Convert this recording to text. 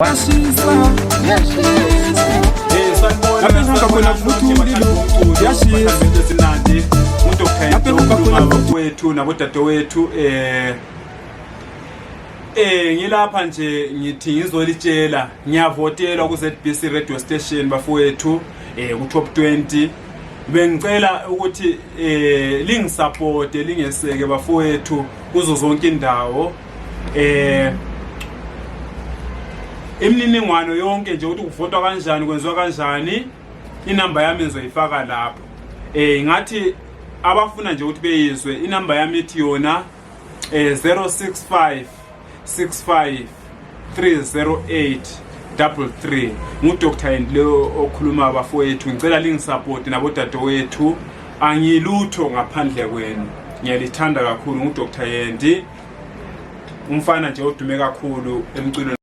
Yashisa, yashisa. Sanibona. Lapho engihamba khona kuthulile, yashisa. Ezinandi uDr. Lapho engihamba khona- Bafowethu nabodadewethu, ngilapha nje ngithi ngizolitshela ngiyavotelwa ku ZBC radio station, bafowethu, ku top 20. Bengicela ukuthi lingisupport, lingeseke, bafowethu, kuzo zonke indawo. Imininingwano yonke nje ukuthi kuvotwa kanjani, kwenziwa kanjani, inamba yami ngizoyifaka lapho. Ngathi abafuna nje ukuthi beyizwe inamba yami, ithi yona 065 65 308 33. NguDr Yendle okhuluma, bafowethu. Ngicela lingisupport nabodadewethu, angilutho ngaphandle kwenu, ngiyalithanda kakhulu. NguDr Yendi, umfana nje odume kakhulu emculweni.